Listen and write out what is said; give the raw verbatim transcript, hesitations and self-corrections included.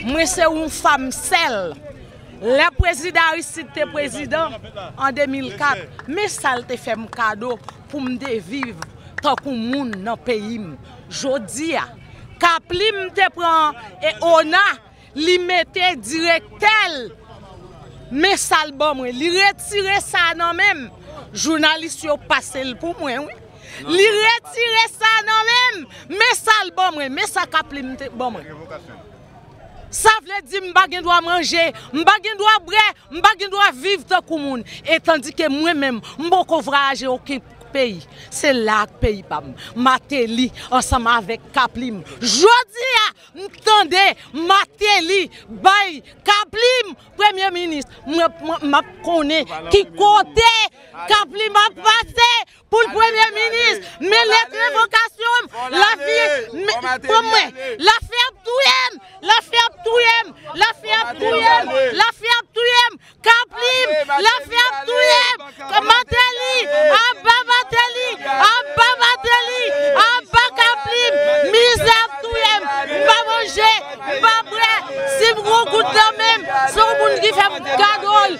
Mwen se yon fanm sèl. Lè prezidan Aristide te prezidan an de mil kat, men sa l te fè m kado pou m te viv tankou moun nan peyi m. Jodi a, Kaplim te pran e ona, li mete direktè l, men sa l ban mwen. Li retire sa nan men m. Jounalis yo pase l pou mwen, wi. Li retire sa nan men m, men sa l ban mwen, men sa Kaplim te ban mwen. Sa vle di m pa gen dwa manje, m pa gen dwa bwè, m pa gen dwa viv tankou moun. E tandike mwen menm, m poko vwayaje okenn peyi. Se la ak peyi pa m. Mateli ansanm avèk Kaplim. Jodi a, m tande Mateli bay Kaplim premye minis. Mwen, mwen, m ap konnen ki kote Kaplim ap pase pou l premye minis. Men lèt revokasyon m, lavi, men, pou mwen, lafi ap touye m, lafi ap touye m, lafi ap touye m, lafi ap touye m. Kaplim, lafi ap touye m. Mateli, aba Mateli, aba Mateli, aba Kaplim. Mizè ap touye m. M pa manje, m pa bwè. Si m gon goud nan men m, se yon moun ki fè m kado l.